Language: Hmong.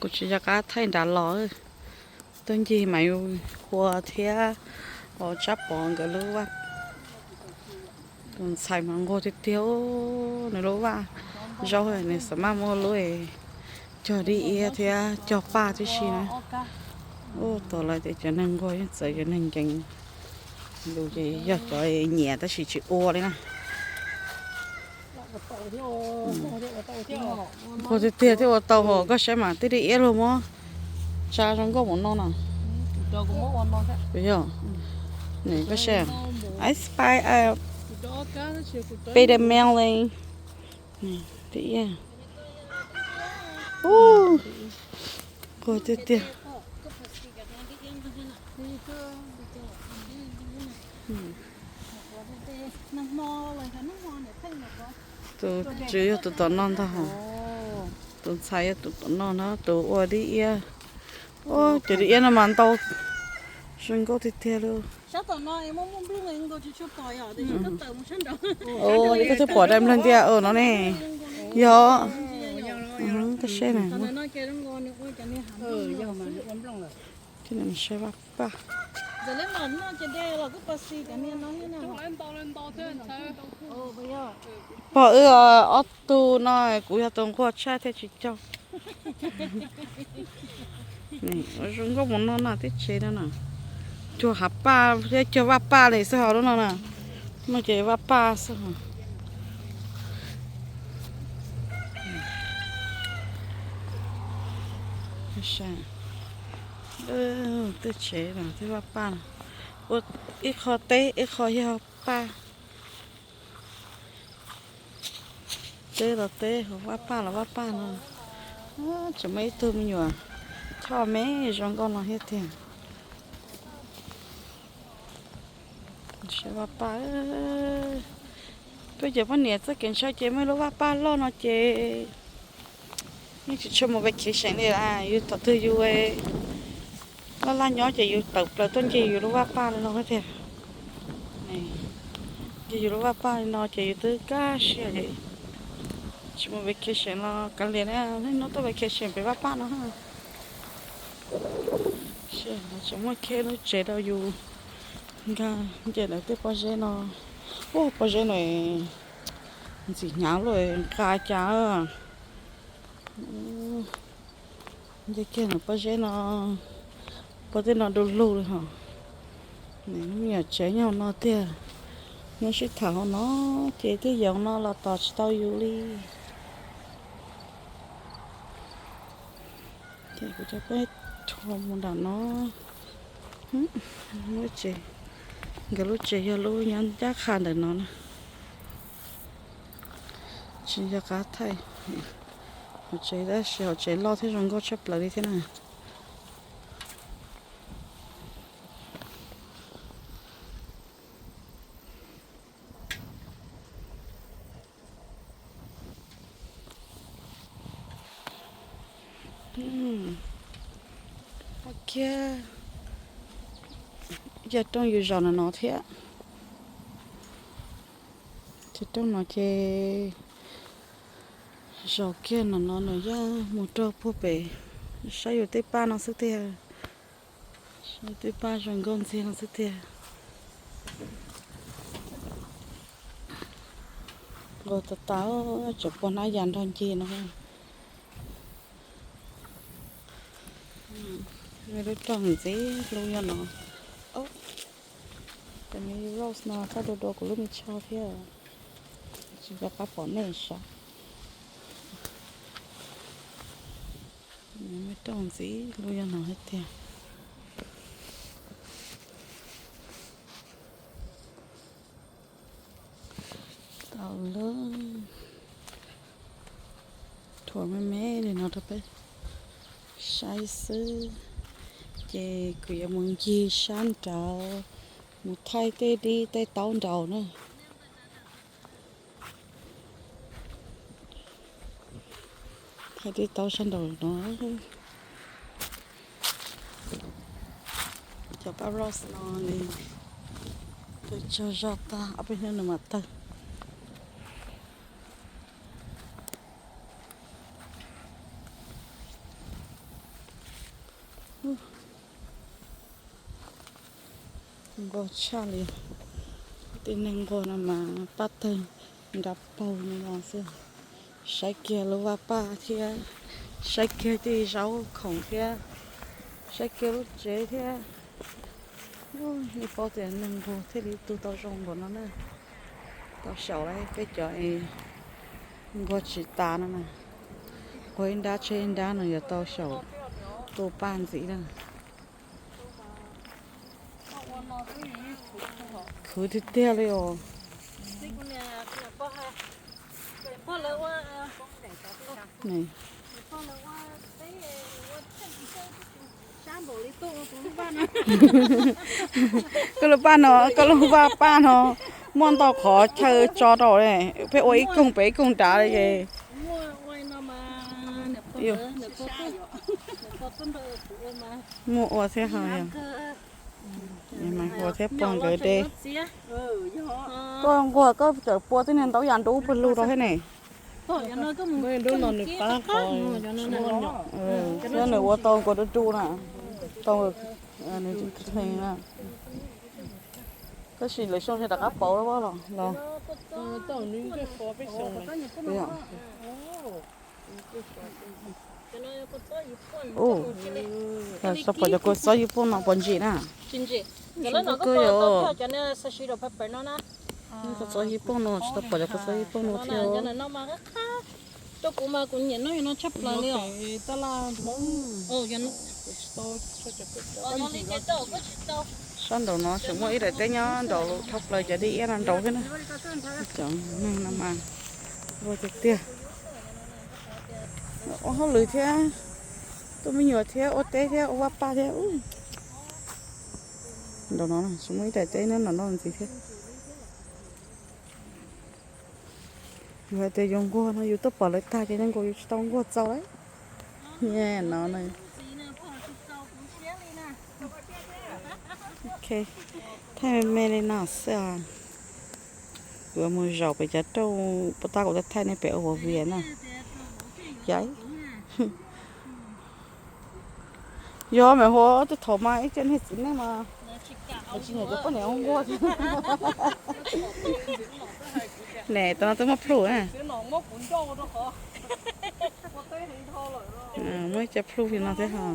Kuv tsis nco qab thaij nrad los, tuaj ncig mas yus Hua thiab Tsab Pov nkawd lub vaj. Tus ntxhais mas nquag tiag tiag, nws lub vaj zaub nws xav maj muab lub cog dib iab thiab cog paj tib si na. Ua tau lawv tias cov neeg nquag yeej txawv cov neeg nkees, yus ces yog cov nyiam tab sis tsis ua li na. Nquag tiag tiag thiaj ua tau hos, koj saib mas twb dib iab luag muab tsa zoo nkauj mus no no. Yog, koj saib, I spy a beta male. Dib iab, nquag tiag tiag. Tus tswv yog tus tom no ntag, tus ntxhais yog tus tom no na, tus ua dib iab. Ua cov dib iab no mas ntau, zoo nkauj tiag tiag li. Koj twb pom dai nploog tiag no ne. Yog, koj saib na. Saib vaj paj. Pog wb ob tug no, kuv yog tus nquag tshaj thiaj tsis cog. Zoo nkauj mus no no tib tsev no na. Cuag hav paj thiab cuag vaj paj li xwb ho lub no na. No ces vaj paj xwb ho. Tej tsev no tej vaj paj no, ua ib qho teb ib qho yog paj. Teb los teb, vaj paj los vaj paj no. Tseem muaj ib tug me nyuam choj me zoo nkauj no thiab tiag. Saib vaj paj. Koj cov poj niam txoj kev ntshaw ces muaj lub vaj paj loj no ces yeej tsis tshua mus vacation li. Yus thaum twg yus laj laj nyob ces yus tawm plaws tuaj ncig yus lub vaj paj li no thiab tiag. Ncig yus lub vaj paj li no ces yus twb kaj siab ces tsis mus vacation los kav liam na, hnub no tuaj vacation pem vaj paj no. Tseem muaj kheb lub tsev rau yus nkag nce lawv tej pob zeb no. Ua pob zeb no ntxim hnyav luaj, nqa cas. Nce kiag no pob zeb no, pob zeb no du lug li hos. Me nyuam tsev nyob hauv no tiag, nyob sib tham hauv no ces twb yoov no los tos tsis tau yus li. Ces kuv coj peb rho mus nram no. Lub tsev, nkawd lub tsev yog lub nyob ncaj qha ntawm no na. Tsis nco qab thaij hauv tsev tab sis hauv tsev loj thiab zoo nkauj tshaj plaws li thiab na. Kiag cov rooj yus zaum no no thiab. Cov rooj no ces zaum kiag no no nws yeej mus rau puag pem, saib yus tej paj no xwb tiag. Saib tej paj zoo nkauj ntxiag no xwb tiag. Nquag tas tas, tseem pom hnab yas nrog ncig no. Me lub rooj ntxiv hlub nyob no. Cov me rose no txawj dua dua kuv lub me tsho thiab. Tsis nco qab pom nej sav. Me rose ntxiv hlub nyob no hais tias. Tau lawm. Thuam me me li no rau peb saib xwb. Ces kuv yuav mus ncig sab nraud, mus thaij tej dib tej taub nraud na. Thaij tej taub sab nraud no. Cov paj rose no nws tawg tsawg zog tag, ob peb hnub nws mam tawg. Nquag tshaj li. Tej neeg nquag no mas pab tawg nra paug no los xwb. Saib kiag lub vaj paj thiab, saib kiag tej zaub khoom thiab, saib kiag lub tsev thiab. Nej paub tias neeg nquag thiaj li tu tau zoo npaum no na. Tau xyaum lawm peb cov es nquag tsis tas no na. Nquag ib nrab tseg ib nrab no yuav tau xyaum tu paj ntxiv na. Khwv tiag tiag li os. Koj lub paj no, koj lub vaj paj no muaj ntau qhov chaw tso rau, peb ua ib koog pem ib koog nrad li ces. Muaj ua thiab ho yog. Ua thiab pog nkawd de. Koj nquag koj txawm pua tej niag ntaub yas nrub pawg lug rau thiab ne. Thiab nws ua tau nkaus du du na, tau nws hlees na. Tab sis lawv xyoo rov qab pauv los los. Tsis tau pom cov kua txob yij pooj no puas ntsim na? Tsis ntsim. Txob yij pooj no tsis tau pom cov kua txob yij pooj no thiab. Rau kuv mas kuv nyiam noj no tshaj plaws li os. Sab nraum no tseem muaj ib daim teb nyob nraum dhau plaws cov dej iab no nraud thiab na. Cov neeg no mas nquag tiag tiag. Ua hauj lwm thiab, tua me nyuam thiab ua teb thiab ua vaj paj thiab. Nraum no tseem muaj ib daim teb nyob nraum no ntxiv thiab. Yus hais tias yus nquag no yus tuaj pom lawv tag ces nkaus yus tsis tau nquag txaus lawm. No, thaij me me li no xwb. Kuv mus zaum pem cov rauj puas tag kuv thaij nej pem ua vias na. Yog, yog me hu tej thaum mas ib co niag txiv neej mas tsis nyiam cov poj niam nquag thiab. Ne, tam no twb muaj plhu. Muaj ib co plhu li no thiab ho.